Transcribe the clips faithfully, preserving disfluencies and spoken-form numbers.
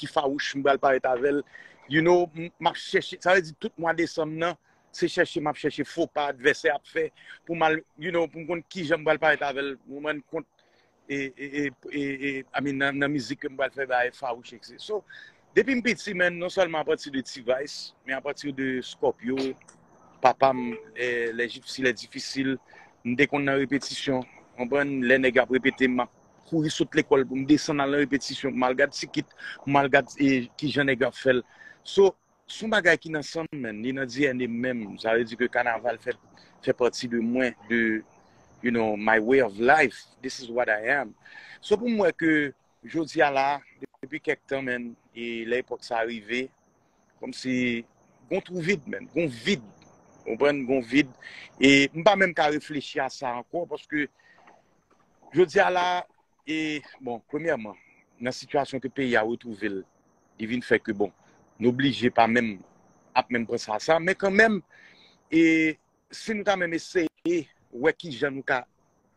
ki fawouch, m pral parèt avè l. You know, m ap chèche, sa vle di tout mwa desanm nan, se chèche m ap chèche fo pa advèsè ap fè pou m al, you know, pou m konn kijan m pral parèt avè l, ou konprann, kont e, e, e, e, e, I mean, nan, nan mizik ke m pral fè bagay fawouch, et cetera. So, depi m piti, men, non sèlman apati de T-Vice, men apati de Scorpio, papa m, eh, lè jif si lè difisil, m te konn nan repetisyon, konprann, lè nèg ap repete, m ap kouri sot lekòl pou m desann al nan repetisyon, pou m al gad Tikit, pou m al gad, eh, kijan nèg yo ap fè l. So, se yon bagay ki nan san m, man, li nan D N A m menm. Sa vle di ke kanaval fè, fè pati de mwen, de, you know, my way of life. This is what I am. So pou m wè ke jodi a la, depi kèk tan, man, e lè epòk sa rive, kòmsi gon twou vid, man, gon vid. Ou konprann, gon vid. E m pa menm ka reflechi a sa ankò, paske jodi a la, e, bon, premyèman, nan sitiyasyon ke peyi a retwouve l, li vin fè ke, bon, nou oblije pa menm ap menm pran sa, sa, men kanmenm, e, si nou ta menm eseye wè kijan nou ka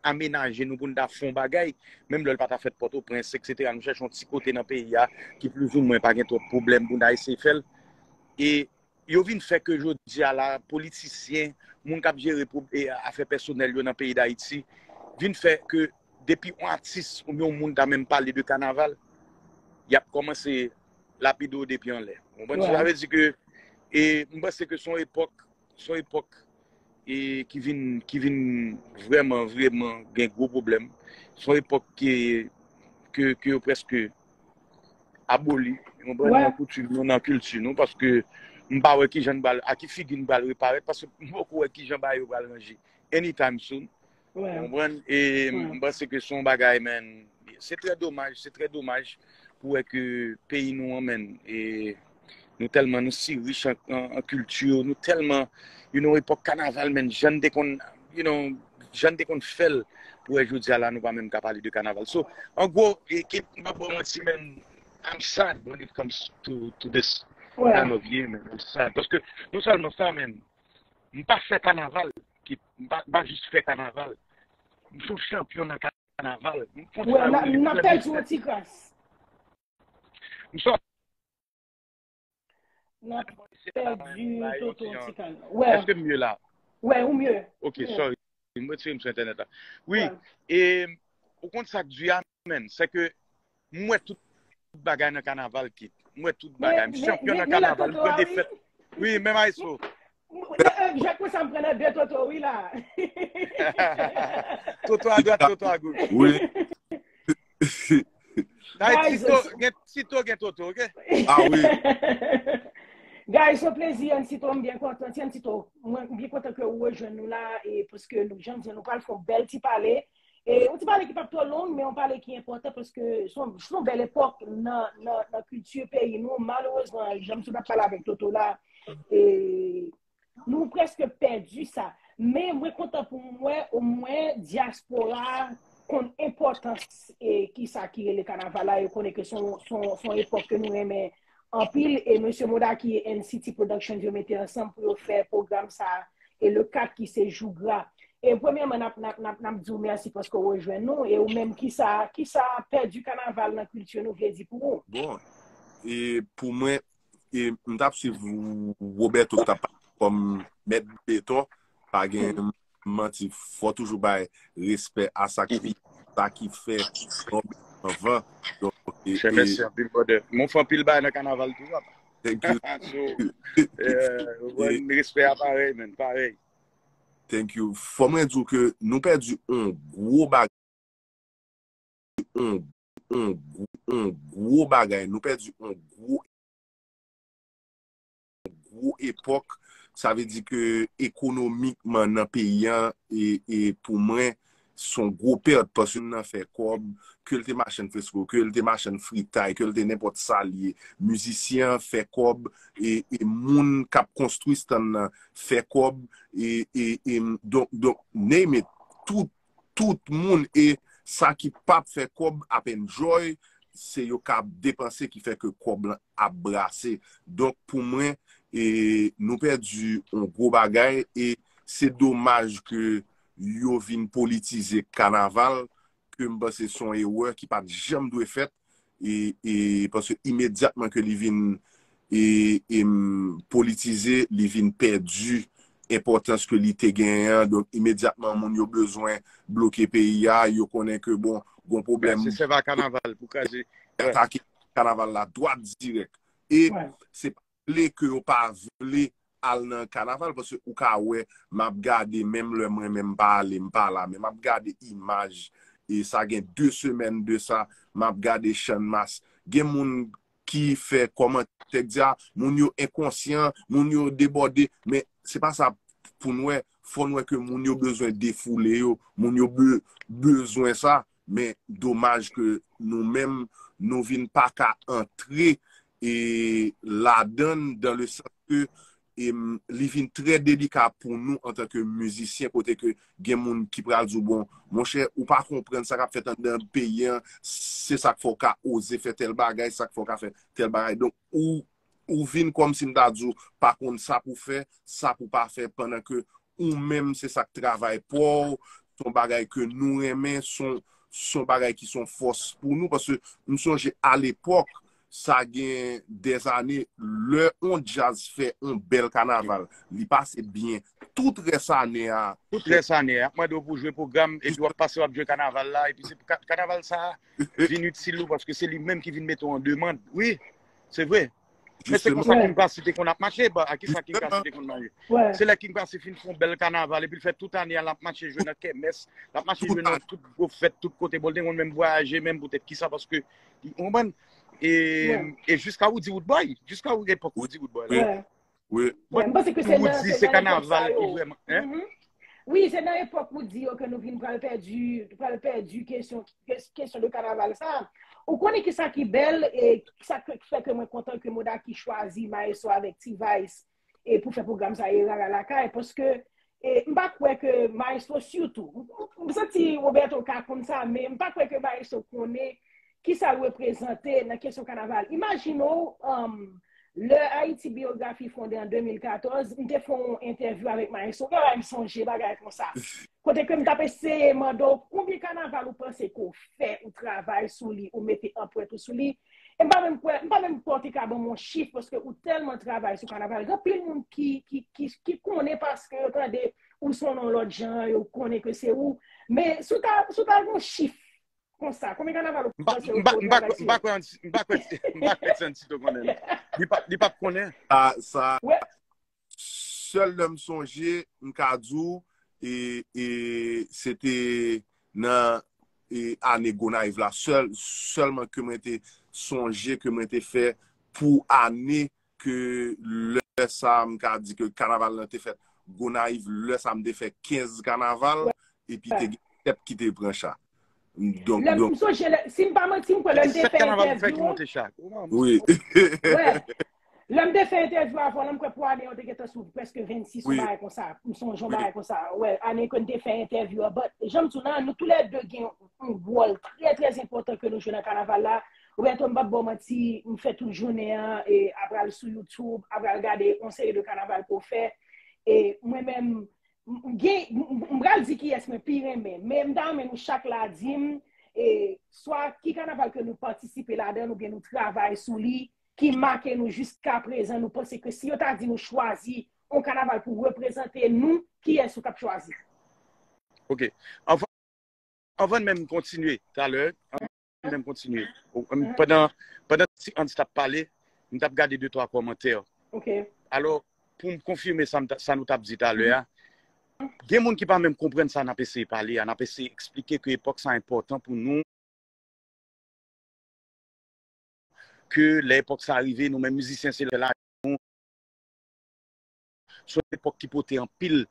amenaje nou pou n ta fè yon bagay, menm lè l pa ta fèt Pòtoprens, et cetera, nou chèche yon ti kote nan peyi a ki plizoumwen pa gen twòp pwoblèm pou n ta eseye fè l. E yo vin fè ke jodi a la, politisyen, moun k ap jere pwob-, e, afè pèsonèl yo nan peyi Dayiti, vin fè ke depi yon atis oubyen yon moun ta menm pale de kanaval, y ap kòmanse lapide w depi anlè. Ou konprann? Sa vle di ke, e, m panse ke se yon epòk, se yon epòk, e, ki vin, ki vin vrèman, vrèman gen gwo pwoblèm. Se yon epòk ke, ke, ke yo prèske aboli, ou konprann, nan koutim nou, nan kilti nou, paske m pa wè kijan n pral, a ki figi n pral reparèt, paske m poko wè kijan bagay yo pral ranje anytime soon. Ou konprann? E m panse ke se yon bagay, man, se trè domaj, se trè domaj pou wè ke peyi nou an, man, e nou tèlman, nou si rich an, an, an kilti, nou tèlman, you know, epòk kanaval, man, jan n te konn, you know, jan n te konn fè l, pou wè jodi a la, nou pa menm ka pale de kanaval. So, an gwo, e, ki, m pa ba w manti, man, I'm sad when it comes to, to this time of year, man. I'm sad. Paske non sèlman sa, man, m pa fè kanaval, ki, m pa, m pa jis fè kanaval. M se yon chanpyon nan kanaval. M kontinye. Wè, n ap pèdi yon ti kras. M sò N ap pèdi Toto ti kal. Wè. Èske m mye la? Wè, ou mye. Ok, sorry. M retire m sou entènèt la. Wi, e ou konn sa k di a, man, se ke m wè tout bagay nan kanaval, Kit. M wè tout bagay. M chanpyon nan kanaval, m pran defèt. Wi, men Maestro. Jacques, sa m pran nan de Toto, wi, la. Toto a dwat, Toto a goch. Wi. Guys, Tito, gen Tito, gen Toto, ok? Ah wi. Guys, se yon plezi, N Tito, m byen kontan. Ti N Tito, mwen, m byen kontan ke ou rejwenn nou la, e paske nou, jan m di, nou pral fè yon bèl ti pale. E yon ti pale ki p ap twò long, men yon pale ki enpòtan paske se yon, se yon bèl epòk nan, nan, nan kilti peyi nou. Malerezman, jan m sot ap pale avèk Toto la, e nou prèske pèdi sa. Men mwen kontan pou m wè omwen dyaspora konn enpòtans e kisa ki rele kanaval la, yo konnen ke se yon, se yon, se yon epòk ke nou renmen anpil, e mesye Moda ki e N C T Productions yo mete ansanm pou yo fè pwogram sa, e le kat ki se jou gra. E premyèman, n ap, n ap, n ap, n ap di w mèsi paske w rejwenn nou, e ou menm, kisa, kisa pèdi kanaval nan kilti nou vle di pou ou? Bon, e pou mwen, e m t ap swiv Roberto k t ap pale kòm mèt beton, pa gen manti, fò toujou bay respè a sa ki, sa ki fè anvan. Donk, e, e, mèsi anpil, brother. Mwen fè anpil bagay nan kanaval tou, papa. Thank you. So, e, respè a parèy, man, parèy. Thank you. Fò mwen di w ke nou pèdi yon gwo bagay, yon, yon, yon gwo bagay. Nou pèdi yon gwo, gwo epòk. Sa vle di ke ekonomikman nan peyi a, e, e pou mwen, se yon gwo pèt, paske moun nan fè kòb, ke l te machann fresko, ke l te machann fritay, ke l te nenpòt sa l ye. Mizisyen an fè kòb, e, e moun k ap konstwi stand nan fè kòb, e, e, e, donk, donk, name it, tout, tout moun, e sa ki p ap fè kòb ap enjoy, se yo k ap depanse ki fè ke kòb lan ap brase. Donk, pou mwen, e, nou pèdi yon gwo bagay, e se domaj ke yo vin politize kanaval, ke m panse se yon erè ki pa t janm dwe fèt, e, e, paske imedyatman ke li vin e, e, m, politize, li vin pèdi enpòtans ke li te genyen an. Donk, imedyatman, moun yo bezwen bloke peyi a, yo konnen ke, bon, gon pwoblèm. Se sèvi a kanaval pou kraze. Atake kanaval la dwat dirèk. E se pa vle ke yo pa vle al nan kanaval, paske ou ka wè, m ap gade, menm lè mwen menm m pa ale, m pa la, men m ap gade imaj, e sa gen de semèn de sa, m ap gade Channmas. Gen moun ki fè kòmantè k di, a, moun yo enkonsyan, moun yo debòde, men se pa sa pou n wè, fò n wè ke moun yo bezwen defoule yo, moun yo be, bezwen sa, men domaj ke nou menm, nou vin pa ka antre e ladann, dans le sens ke e, m, li vin trè delika pou nou antanke mizisyen, kote ke gen moun ki pral di w, bon, monchè, ou pa konprann sa k ap fèt anndan peyi an, se sa k fè w ka oze fè tèl bagay, sa k fè w ka fè tèl bagay. Donk, ou, ou vin kòmsi m ta di w pa konn sa pou fè, sa pou pa fè, pandan ke ou menm, se sa k travay pa w, se yon bagay ke nou renmen, se yon, se yon bagay ki se yon fòs pou nou, paske m sonje alepòk, sa gen dèzane, lè on djaz fè on bèl kanaval, li pase byen, tout rès ane a. Tout rès ane a, y ap mande w pou jwe pwogram, epi w ap pase, w ap jwe kanaval la, epi se ka, kanaval sa a vin itil ou, paske se li menm ki vin mete w an demann. Wi, se vre. Men se konsa King Passy te konn ap mache, ba, a kisa King Passy te konn mache? Se lè King Passy fin fè yon bèl kanaval, epi l fè tout ane a, l ap mache jwe nan kèmès, l ap mache jwe nan tout gwo fèt, tout kote. Bon, l te konn menm vwayaje, menm poutèt kisa, paske, ou konprann? E, e jiska Roody Roodboy, jiska epòk Roody Roodboy la. Wi. Bon, m panse ke se nan, Roody, se nan epòk sa kanaval yo. Ki vrèman, en? Wi, se nan epòk Roody yo ke nou vin pral pèdi, pral pèdi kesyon, kes, kesyon de kanaval sa. Ou konnen kisa ki bèl e kisa ke, ki fè ke mwen kontan ke Modaki chwazi Maestro avèk T-Vice e pou fè pwogram sa e Rara Lakay, paske e, m pa kwè ke Maestro sitou, m, m santi Roberto ka konn sa, men m pa kwè ke Maestro konnen kisa l reprezante nan kesyon kanaval. Imajine w, um, lè Haïti Biographie fonde an de mil katòz, m te fè yon entèvyou avèk Maestro. Gade, m sonje bagay konsa. Kote ke m t ap eseye mande w konbyen kanaval ou panse ke w fè, ou travay sou li, ou mete anprent ou sou li. E m pa menm kwè, m pa menm kwè w te ka ban m yon chif, paske ou tèlman travay sou kanaval. Gen anpil moun ki, ki, ki, ki konnen paske yo tande ou se yon non lòt jan, yo konnen ke se ou. Men si w ta, si w ta gen yon chif konsa, konbyen kanaval ou panse ou travay sou yo? M pa kwè, m pa kwè, m pa kwè Tito konnen, non. Li pa, li p ap konnen. Sa, sa, sèl lè m sonje, m ka di w, e, e, se te nan, e, ane Gonayiv la. Sèl, sèlman ke mwen te sonje, ke mwen te fè pou ane ke lè sa, m ka di ke kanaval lan te fèt Gonayiv, lè sa m te fè kenz kanaval, epi te gen sèt ki te pran cha. Donk, lè m, donk, m sonje, lè, si m pa manti, m kwè lè m te fè entèvyou an. Wi. Lè m te fè entèvyou avè w, m kwè pou ane an, te gentan sou prèske vennsis, yon bagay konsa. M sonje yon bagay konsa. Wè, ane ke n te fè entèvyou an. But, jan m di w la, nou toulède gen yon wòl trè, trè enpòtan ke nou jwe nan kanaval la. Roberto, m p ap ba w manti, m fè tout jounen an, e, ap al sou YouTube, ap al gade yon seri de kanaval ke w fè. E mwen menm, m, m gen, m, m, m pral di kiyès mwen pi renmen, men m ta renmen nou chak la di m, e, swa ki kanaval ke nou patisipe ladan l oubyen nou travay sou li, ki make nou jiska prezan, nou panse ke si yo ta di nou chwazi yon kanaval pou reprezante nou, kiyès ou t ap chwazi? Ok. Anvan, anvan n menm kontinye talè, anvan n menm kontinye, pandan, pandan ti Hans t ap pale, m t ap gade de twa kòmantè. Ok. Alò, pou m konfime sa, m ta, sa nou t ap di talè a, gen moun ki pa menm konprann sa n ap eseye pale a, n ap eseye eksplike ke epòk sa enpòtan pou nou, ke lè epòk sa rive, nou menm mizisyen, se lè la, nou, se yon epòk ki pote anpil